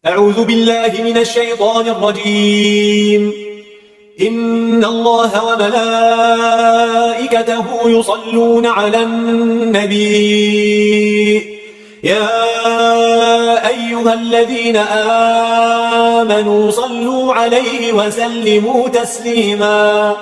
أعوذ بالله من الشيطان الرجيم. إن الله وملائكته يصلون على النبي يا أيها الذين آمنوا صلوا عليه وسلموا تسليما.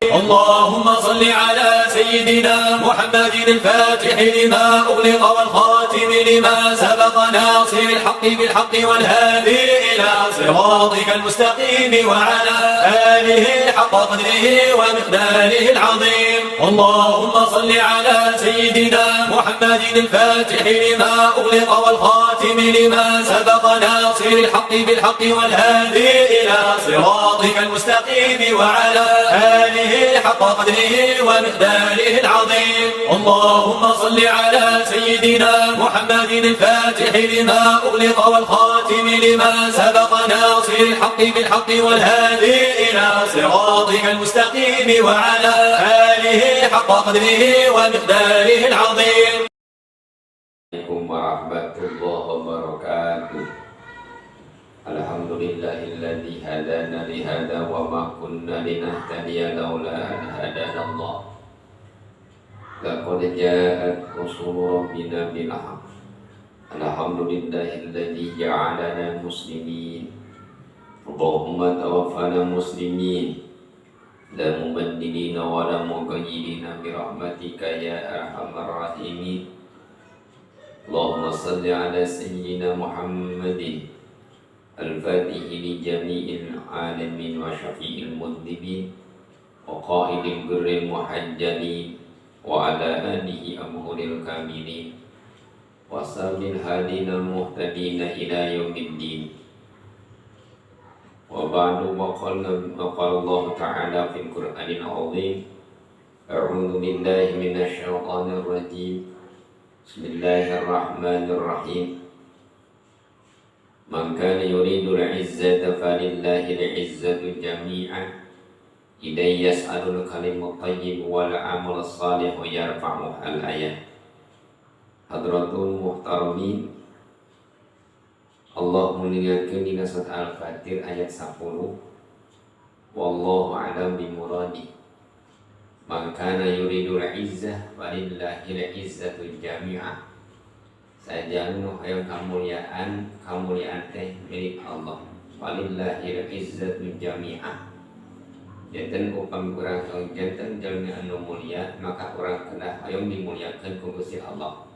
اللهم صل على سيدنا محمد الفاتح لما أغلق والخاتم لما سبق ناصر الحق بالحق والهادي إلى صراطك المستقيم وعلى آله حق قدره ومقداره العظيم. اللهم صل على سيدنا محمد الفاتح لما أغلق والخاتم لما سبق ناصر الحق بالحق والهادي إلى صراطك المستقيم وعلى آله حق قدره ومقداره العظيم. اللهم صل على سيدنا محمد الفاتح لما أغلق والخاتم لما سبق ناصر الحق بالحق والهادي إلى صراطك المستقيم وعلى آله حق قدره ومقداره العظيم. عليكم ورحمة الله وبركاته. الحمد لله الذي هدانا لهذا وما كنا لنهتدي لولا أن هدانا الله. لقد جاءت رسل ربنا بالحق. الحمد لله الذي جعلنا مسلمين. اللهم توفنا مسلمين، لا مبدلين ولا مغيرين، برحمتك يا أرحم الراحمين. اللهم صل على سيدنا محمد الفاتح لجميع العالمين وشفيع المذنبين وقائد الغر المحجلين وعلى آله أبهر الكاملين وصحب الهادين المهتدين إلى يوم الدين. وبعد، وقال الله تعالى في القرآن العظيم: أعوذ بالله من الشيطان الرجيم، بسم الله الرحمن الرحيم. من كان يريد العزة فلله العزة جميعا إليه يصعد الكلم الطيب والعمل الصالح يرفعه. الآية. Hadratul muhtaramin, Allah mengingatkan di surat Al-Fatir ayat 10. والله أعلم بمراده. من كان يريد العزة فلله العزة جميعا. Saja nu hoyong kamuliaan, kamuliaan teh milik Allah. فلله العزة جميعا. Janten upami urang hoyong janten jalmi anu mulia, maka urang kedah hoyong dimuliakeun ku Gusti Allah.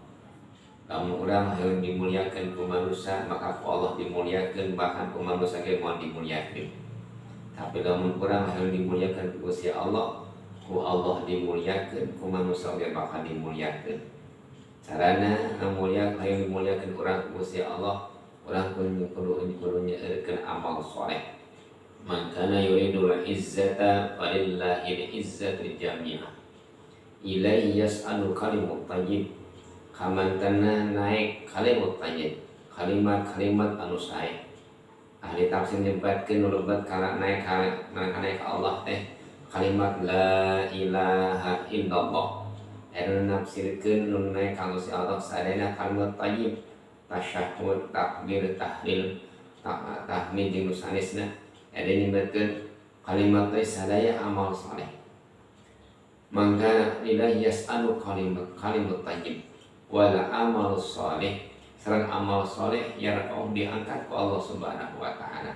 Lamun urang hoyong dimuliakeun ku manusia, maka ku Allah dimuliakeun, bahkan ku manusia ge moal dimuliakeun. Tapi lamun urang hoyong dimuliakeun ku Gusti Allah, ku Allah dimuliakeun, ku manusia ge bakal dimuliakeun. Carana ngamulia, hoyong dimuliakeun urang ku Gusti Allah, urang kudu kudu kudu nyeurkeun amal soleh. من كان يريد العزة فلله العزة جميعا إليه يصعد الكلم الطيب. Kamantena naik kalimut thayyib, kalimat-kalimat anu sae. Ahli tafsir nyebatkeun nu lebat kana naik kana naik ka Allah teh kalimat لا إله إلا الله. Eta nafsirkeun nu naik ka Gusti Allah sadayana kalimat thayyib, tasyahud, takbir, tahlil, tahmid jeung nu sanesna. Eta nyebatkeun kalimat teh sadaya amal saleh. Maka إليه يصعد kalimat kalimat thayyib والعمل الصالح, sareng amal soleh, يرفعه, diangkat ku Allah Subhanahu wa Taala.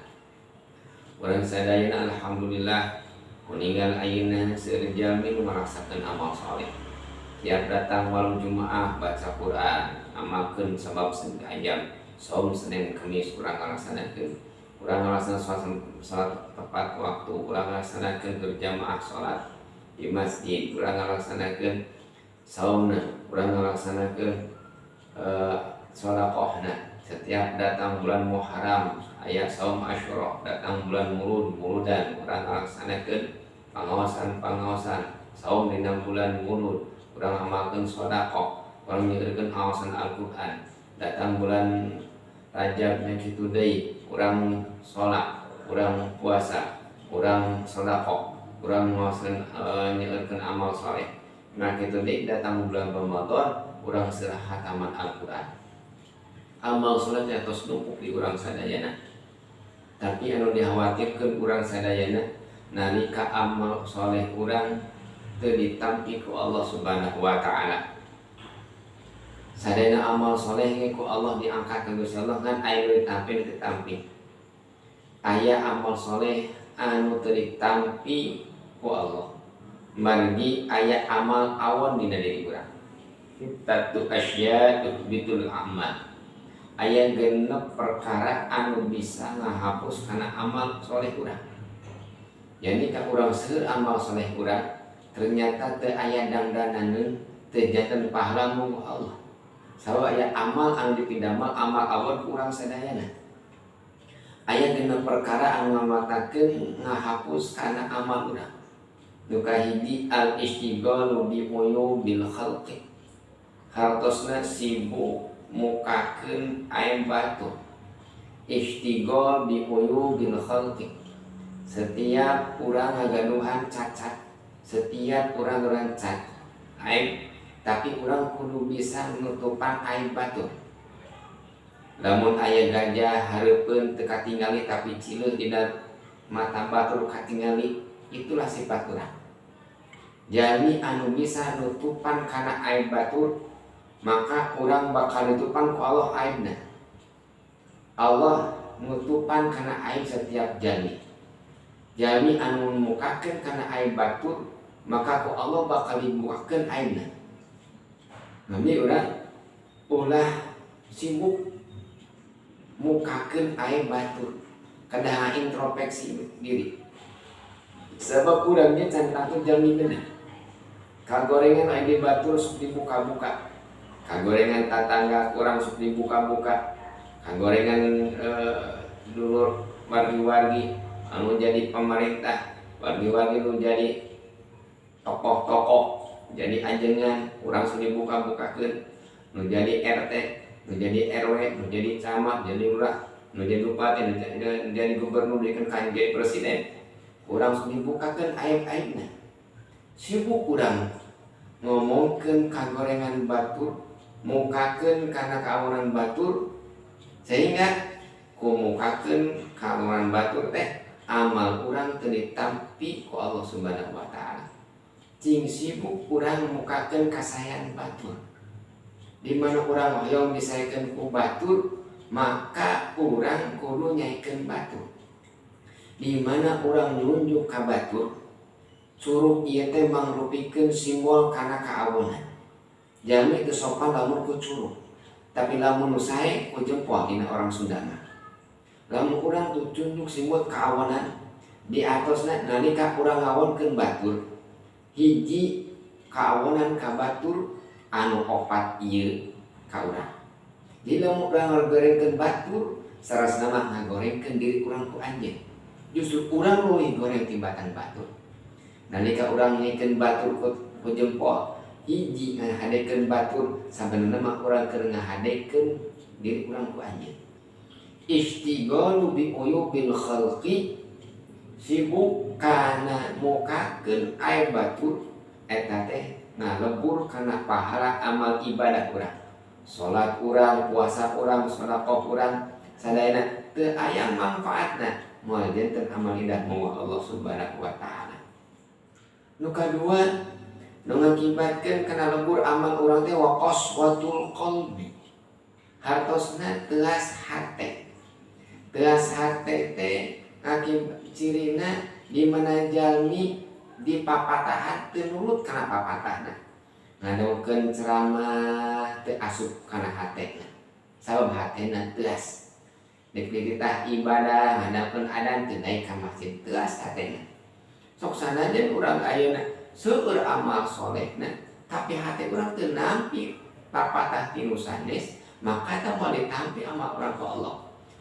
Urang sadayana alhamdulillah meninggal ayeuna seueur jalmi nu ngalaksanakeun amal soleh. Tiap datang malam Jumaah baca Quran, amalkeun sabab ayam saum Senin Kemis urang ngalaksanakeun. Urang ngalaksanakeun salat, salat tepat waktu, urang ngalaksanakeun berjamaah salat di masjid, urang ngalaksanakeun saumna, urang ngalaksanakeun sedekahna. Setiap datang bulan Muharram aya saum Asyura, datang bulan Mulud, Muludan, urang ngalaksanakeun pangaosan-pangaosan saum dina bulan Mulud, urang ngamalkeun sedekah, urang nyeurkeun aosan Al-Qur'an. Datang bulan Rajab nya kitu deui, urang salat, urang puasa, urang sedekah, urang ngaoskeun, nyeurkeun amal soleh. Nah, kitu deui datang bulan Ramadan, urang seueur hataman Al-Qur'an. Amal soleh teh tos numpuk di urang sadayana, tapi anu dikhawatirkeun urang sadayana nalika amal soleh urang teu ditampi ku Allah Subhanahu wa taala. Sadayana amal soleh ge ku Allah diangkat ku Gusti Allah, ngan aya nu ditampi, nu ditampi. Aya amal soleh anu teu ditampi ku Allah margi aya amal awon dina diri urang. Sittatu asya tuhbitul amal. Aya 6 perkara anu bisa ngahapus kana amal soleh urang. Jadi ka urang seueur amal soleh urang ternyata teu aya dangdananeun, teu janten pahala mung Allah. Sabab aya amal anu dipidamel amal awon ku urang sadayana. Aya 6 perkara anu ngamatakeun ngahapus kana amal urang. Nu kahiji, al istighalu bi uyubil khalqi. Hartosna sibuk mukakeun aib batur. Istighal bi uyubil khalqi. Setiap urang ngagaduhan cacat, setiap urang ngarancat aib, tapi urang kudu bisa nutupan aib batur. Lamun aya gajah hareupeun teu katingali tapi cileuh dina mata batur katingali, itulah sifat urang. Jalmi anu bisa nutupan kana aib batur, maka urang bakal nutupan ku Allah aibna. Allah nutupan kana aib setiap jalmi. Jalmi anu mukakeun kana aib batur, maka ku Allah bakal dibukakeun aibna. Mami urang ulah sibuk mukakeun aib batur, kedah introspeksi diri. Sebab urangnya can tangtu jalmi bener. Kagorengan aib batur sok dibuka-buka. Kagorengan tatangga kurang sok dibuka-buka. Kagorengan dulur wargi-wargi anu jadi pemerintah, wargi-wargi nu jadi tokoh-tokoh, jadi ajengan urang sok dibuka-bukakeun, nu jadi RT, nu jadi RW, nu jadi camat, jadi lurah, nu jadi bupati, nu jadi gubernur, jadi jadi presiden. Urang sok dibukakeun aib-aibna. Sibuk urang ngomongkeun kagorengan batur, mukakeun kana kaonan batur, sehingga kumukakeun kaonan batur teh amal urang teu ditampi ku Allah Subhanahu wa taala. Cing sibuk urang mukakeun kasayan batur. Di mana urang hoyong disaekeun ku batur, maka urang kudu nyaekeun batur. Di mana urang nunjuk ka batur, curug ieu teh mangrupikeun simbol kana kaawonan. Jalmi teu sopan lamun ku curug, tapi lamun nu sae ku jempol dina orang Sunda mah. Lamun urang tuh tunjuk simbol kaawonan di atosna nalika urang ngawonkeun batur, hiji kaawonan ka batur anu opat ieu ka urang. Jadi lamun urang ngagorengkeun batur, sarasna mah ngagorengkeun diri urang ku anjeun. Justru urang leuwih goreng tibatan batur. Nalika urang nyekeun batur ku jempol, hiji ngahadekeun batur, sabenerna mah urang keur ngahadekeun diri urang ku anjeun. Istighalu bi uyubil khalqi, sibuk kana mukakeun aib batur, eta teh ngalebur kana pahala amal ibadah urang. Salat urang, puasa urang, sedekah urang, sadayana teu aya manfaatna moal janten amal ibadah mawa Allah Subhanahu wa taala. Nu kadua, nu ngakibatkeun kana lebur amal urang teh wa qaswatul qalbi. Hartosna teuas hate. Teuas hate teh akibat cirina di mana jalmi di papatahan teu nurut kana papatahna. Ngadongkeun ceramah teu asup kana hatena. Sabab hatena teuas. Dek dititah ibadah ngadapkeun adan teu naik ka masjid, teuas hatena. Sok sanajan urang ayeuna seueur amal solehna, tapi hate urang teu nampi papatah ti nu sanes, maka teh moal ditampi amal urang ku Allah.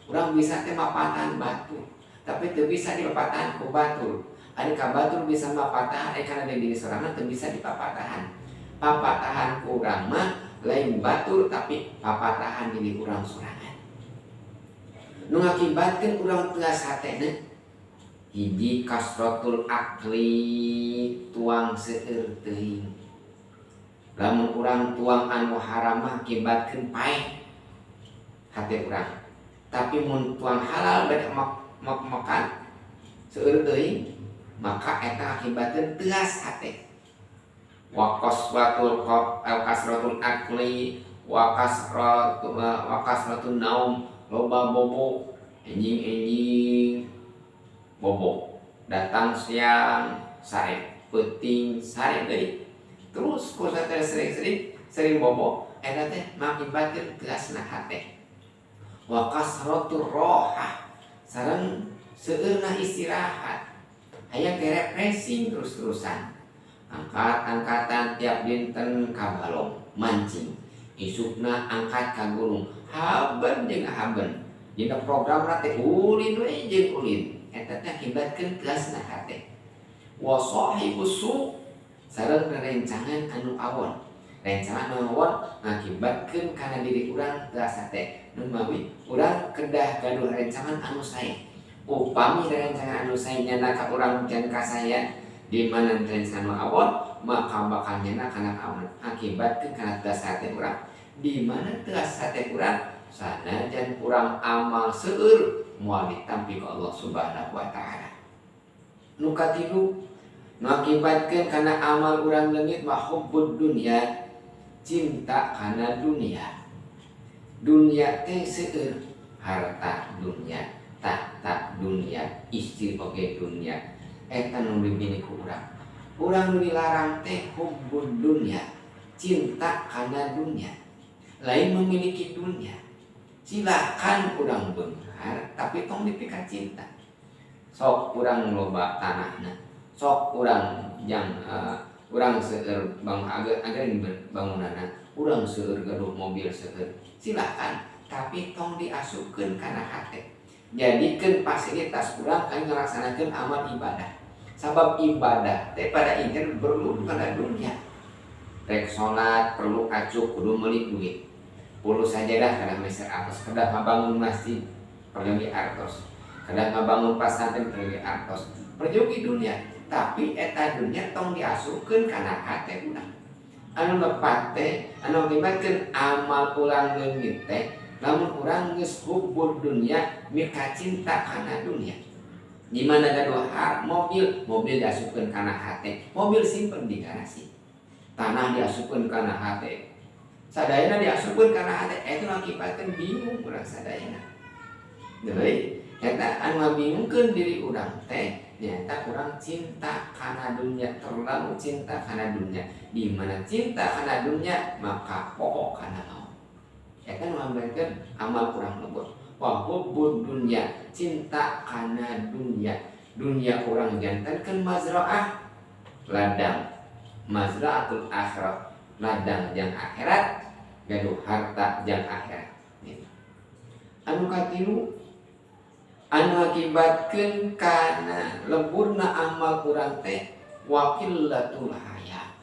Urang bisa teh mapatahan batu, tapi teu bisa dipapatahan ku batur. Ari ka batur bisa mapatahan, ari kana diri sorangan teu bisa dipapatahan. Papatahan ku urang mah lain batur, tapi papatahan diri urang sorangan. Nu ngakibatkeun urang teuas hatena, hiji kasrotul akli, tuang seueur teuing. Lamun urang tuang anu haram mah akibatkeun paeh. hate urang. Tapi mun tuang halal bade makan seueur teuing maka eta akibatkeun teuas hate. Wa qaswatul kasratul akli wa kasratun naum loba bobo enjing-enjing bobo datang siang sare peuting sare deui terus ku sering-sering sering bobo eta teh ngakibatkeun teuasna hate. Wa kasratur rohah sareng seueurna istirahat aya teh refreshing terus-terusan angkat-angkatan tiap dinten ka balong mancing isukna angkat ka gunung haben jeung haben dina programna teh ulin we jeung ulin eta teh akibatkeun teuasna hate. Wa sahibus su sareng rerencangan anu awon rencangan anu awon ngakibatkeun kana diri urang teuas hate. Nu mawi urang kedah gaduh rencangan anu sae. Upami rencangan anu sae nyana ka urang can kasaya di mana rencana anu awon maka bakal nyana kana awon akibatkeun kana teuas hate urang. Di mana teuas hate urang sanajan kurang amal seueur moal ditampi ku Allah Subhanahu wa taala. Nu katilu nu akibatkeun kana amal urang leungit mah hubbud dunya, cinta kana dunia. Dunia teh seueur, harta dunia, tahta dunia, istri oge dunia. Eta nu dibini ku urang. Urang nu dilarang teh hubbud dunya, cinta kana dunia. Lain memiliki dunia. Silakan urang beunghar tapi tong dipika cinta. Sok urang loba tanahna, sok urang jang urang seueur bang ageung bangunanna, urang seueur gaduh mobil seueur. Silakan tapi tong diasupkeun kana hate. Jadikeun fasilitas urang kanggo ngalaksanakeun amal ibadah. Sabab ibadah teh pada intinya perlu kana dunia. Rek salat perlu acuk kudu meuli duit. Perlu sajadah kada meser artos, kedah ngabangun masjid perlu artos, kedah ngabangun pasantren perlu artos, perlu dunia. Tapi eta dunia tong diasupkeun kana hate urang. Anu lepat teh anu akibatkeun amal urang leungit teh lamun urang geus hubbud dunia mika cinta kana dunia. Di mana gaduh mobil, mobil diasupkeun kana hate, mobil simpen di garasi. Tanah diasupkeun kana hate. Sadayana diasupkeun kana hate, eta ngakibatkeun bingung urang sadayana. Deui, eta anu ngabingungkeun diri urang teh nyata urang cinta kana dunia, terlalu cinta kana dunia. Di mana cinta kana dunia maka pokok kana maut. Eta nu ngakibatkeun amal urang lebur. Wa hubbud dunya, cinta kana dunia. Dunia urang jantankeun mazraah ladang, mazraatul akhirat, ladang jang akhirat, gaduh harta jang akhirat. Anu katilu anu akibatkeun kana leburna amal urang teh waqillatul haya.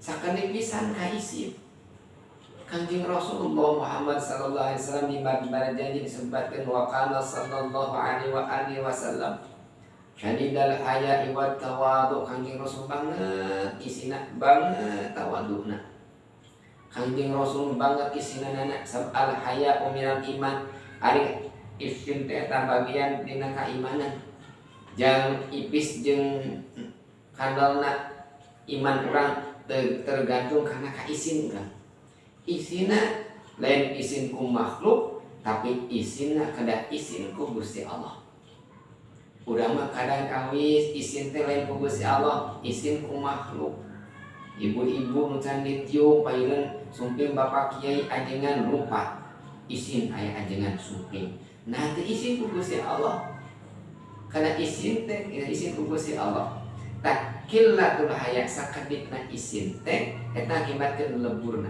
Sakedik pisan ka isin. Kanjeng Rasulullah Muhammad sallallahu alaihi wasallam di bara janji disebutkeun wa kana sallallahu alaihi wa alihi wasallam syadidal haya'i wat tawadu. Kanjeng Rasul banget isina, banget tawaduna. Kanjeng Rasul banget isina nana sabal haya'u minal iman. Ari isin teh eta bagian dina keimanan. Jang ipis jeung kandalna iman urang tergantung kana kaisin urang. Isina lain isin ku makhluk tapi isina kada isin ku Gusti Allah. Urang mah kadang kawis isin teh lain ku Gusti Allah, isin ku makhluk. Ibu-ibu nu can ditiung payuneun sumping bapak kiai ajengan lupa isin aya ajengan sumping. Nah teu isin ku Gusti Allah. Kana isin teh isin ku Gusti Allah. Tah qillatul haya sakedikna isin teh eta akibatkeun leburna.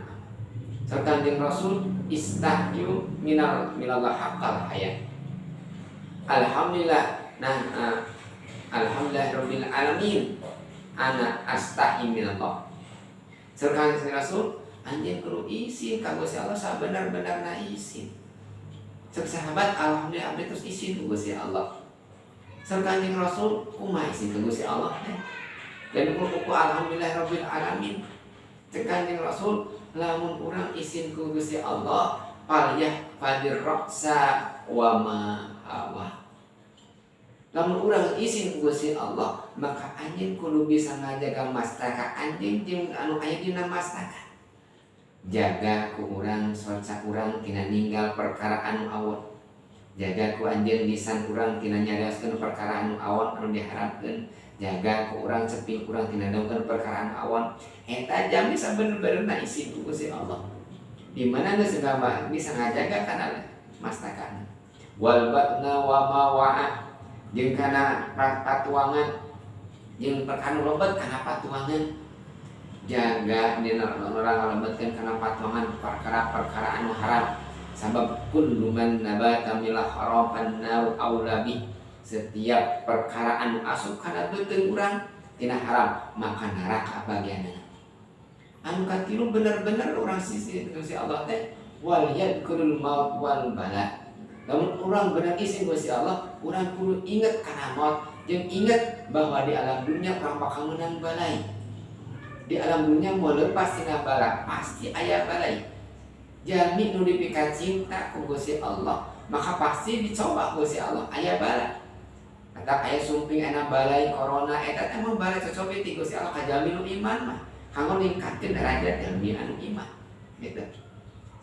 Serta Kanjeng Rasul istahyu minallah haqqal haya. Alhamdulillah, nah alhamdulillah rabbil alamin ana astahi minallah. Serta Kanjeng Rasul anjeun kudu isin ka Gusti Allah sabenar-benarna isin. Cek sahabat alhamdulillah abdi terus isin ku Gusti Allah. Serta Kanjeng Rasul kumaha isin ka Gusti Allah teh? Dan ku alhamdulillah rabbil alamin. Cek Kanjeng Rasul lamun urang isin ku Gusti Allah Fal yahfadir ra'sa wa ma hawa. Lamun urang isin ku Gusti Allah, maka anjeun kudu bisa ngajaga mastaka anjeun jeung anu aya dina mastaka. Jaga ku urang soca urang tina ninggal perkara anu awon. Jaga ku anjeun lisan urang tina nyarioskeun perkara anu awon anu diharapkeun. Jaga ku urang ceping urang tina dongkeun perkara anu awon. Eta jami sabener-benerna isin ku Gusti Allah. Di mana geus bisa ngajaga kana mastaka. Wal batna wa ma wa'a, jeung kana patuangan, jeung perkara lebet kana patuangan. Jaga dina orang ngalebetkeun kana patuangan perkara-perkara anu haram. Sabab kullu man nabata mil haraman nau aula bi, setiap perkara anu asup kana beuteung urang tina haram maka neraka bagianna. Anu katilu bener-bener urang sisi Gusti Allah teh wal yadkurul maut wal bala. Lamun urang bener isin Gusti Allah, urang kudu inget kana maut jeung inget bahwa di alam dunia urang bakal menang balai. Di alam dunia mau lepas tina bala, pasti aya balai. Jalmi nu dipika cinta ku Gusti Allah, maka pasti dicoba Gusti Allah aya bala. Kata aya sumping ana balai corona eta teh mun balai cocobi ti Gusti Allah ka jalmi nu iman mah. Kanggo ningkatkeun derajat jalmi anu iman gitu.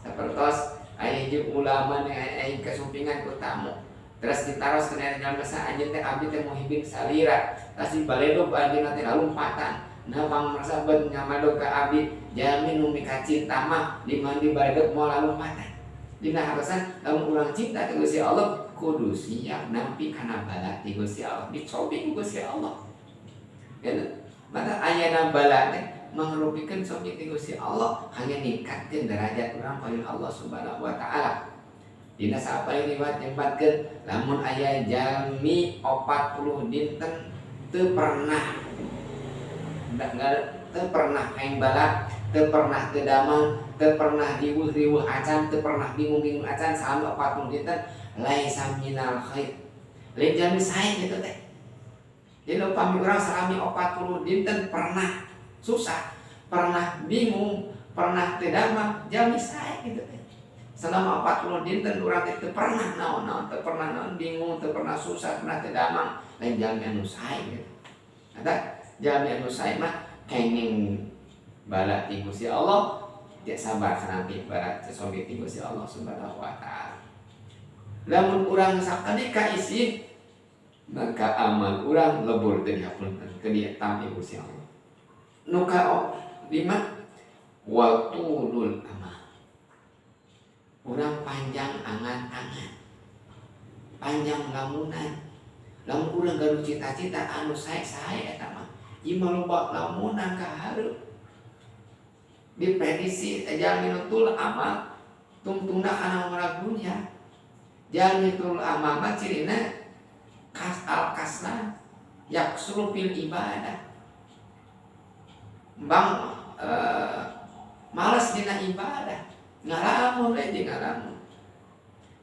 Sapertos aya hiji ulama nu aya kasumpingan ku tamu. Terus ditaros kana jalma sa anjeun teh abdi teh muhibin salira. Terus dibaledog ku anjeunna teh lalumpatan. Nah pangmersa ben ngamadog ka abdi jalmi nu mikacinta mah di mandi baledog moal lalumpatan. Dina harasan lamun urang cinta ka Gusti Allah kudu siap nampi kana bala ti Gusti Allah, dicobi ku Gusti Allah. Gitu. Maka ayana bala teh mangrupikeun cobi ti Gusti Allah hanya ningkatkeun derajat urang ka Allah Subhanahu wa taala. Dina sapali riwayat nyebutkeun lamun aya jalmi 40 dinten teu pernah teu pernah kaing bala, teu pernah teu damang, teu pernah riweuh-riweuh acan, teu pernah bingung-bingung acan selama 40 dinten laisa minal khair. Lain jalmi sae kitu teh. Jadi upami urang salami 40 dinten pernah susah, pernah bingung, pernah teu damang, jalmi sae kitu teh. Selama 40 dinten urang teh teu pernah naon-naon, teu pernah naon bingung, teu pernah susah, pernah teu damang, lain jalmi anu sae kitu. Eta jalmi anu sae mah kenging bala ti Gusti Allah, dia sabar kana bala cocobi ti Gusti Allah Subhanahu wa taala. Lamun urang sakalika isin maka amal urang lebur teu dihapunten, teu ditampi Gusti Allah. Nu ka lima wa tulul amal. Urang panjang angan-angan, panjang lamunan. Lamun urang gaduh cita-cita anu sae-sae eta mah, ieu mah loba lamunan ka hareup. Diprediksi jalmi nu tul amal tungtungna kana ngurang dunya. Jalmi tul amal mah cirina kas al kasna yaksuru fil ibadah. Bang malas dina ibadah, ngalamun we jeung ngalamun.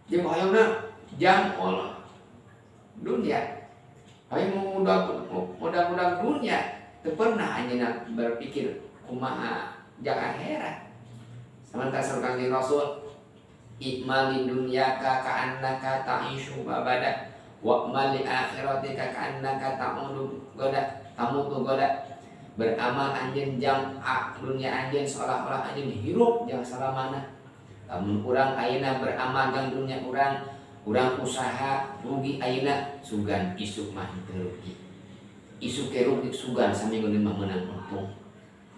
Jeung hoyongna jamul dunia. Hoyong mudah-mudah dunia, teu pernah anjeunna berpikir kumaha jang akhirat. Sementara saur Kangjeng Rasul, ikmali dunyaka ka'annaka ta'ishu abada wa amal li akhiratika ka'annaka ta'udu gada tamutu gada. Beramal anjeun jang dunia anjeun seolah-olah anjeun hirup jang salamana. Lamun urang ayeuna beramal jang dunia urang, urang usaha rugi ayeuna sugan isuk mah teu rugi. Isuk ke rugi sugan saminggu deui mah meunang untung.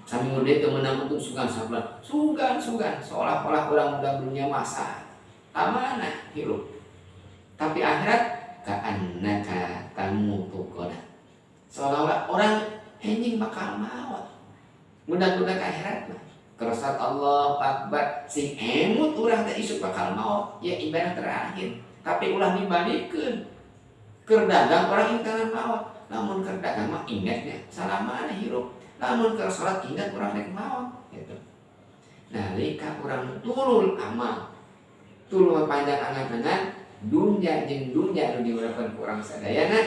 Saminggu deui teu meunang untung sugan sabulan. Sugan sugan seolah-olah urang udah dunia masa amanah hirup. Tapi akhirat ka'annaka tamutu gada. Seolah-olah orang anjing bakal maut. Mudah-mudahan ke akhirat mah. Kerasat Allah Akbar sing emut urang teh isuk bakal maut, ya ibadah terakhir. Tapi ulah dibalikeun. Keur dagang orang ingat maut. Lamun keur dagang mah ingatnya salamana hirup. Lamun keur salat ingat urang rek maut gitu. Nah, lika urang tulul amal. Tulul panjang angan-angan dunya jeung dunya nu diureupeun ku urang sadayana,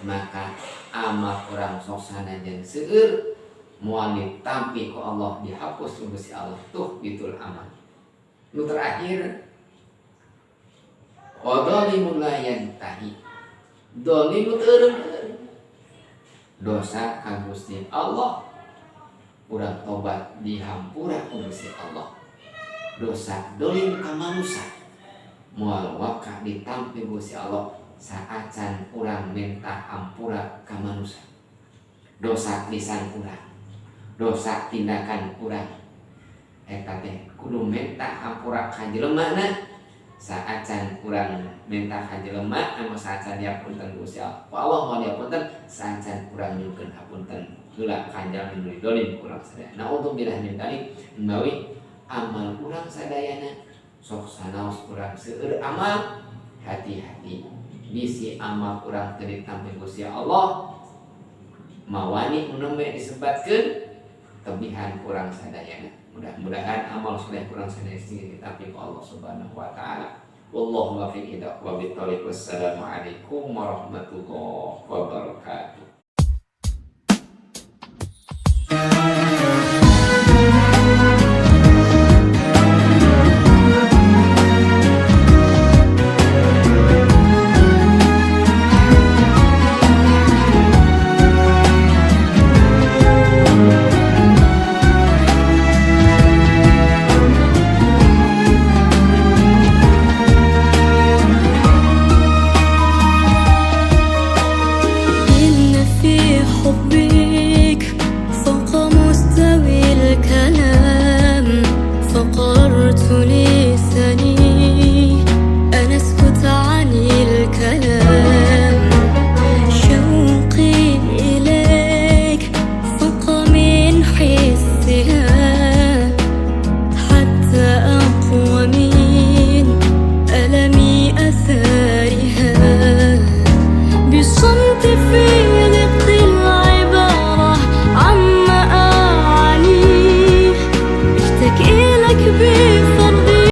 maka amal urang sosana jeung seueur moal ditampi ku Allah, dihapus ku Gusti Allah. Tuh bitul amal. Nu terakhir, wa dhalimun la yantahi. Dolim teu dosa ka Gusti Allah, urang tobat dihampura ku Gusti Allah. Dosa dolim ka manusia moal waka ditampi Gusti Allah saacan urang minta hampura ka manusia. Dosa lisan urang, dosa tindakan urang, eta teh kudu minta hampura ka jelema na. Saacan urang minta ka jelema anu saacan dihapunten Gusti Allah, ku Allah moal dihapunten saacan urang nyuhunkeun hapunten heula ka jalmi nu didolim ku urang sadaya. Naudzubillah min dzalik. Mawi amal urang sadayana, sok sanaos urang seueur amal, hati-hati bisi amal urang teu ditampi Gusti Allah. Mawani nu nembe disebatkeun tebihan ku urang sadayana. Mudah-mudahan amal soleh ku urang sadaya ditampi ku Allah Subhanahu wa taala. Wallahu muwaffiq ila aqwamit thoriq. Wassalamualaikum warahmatullahi wabarakatuh.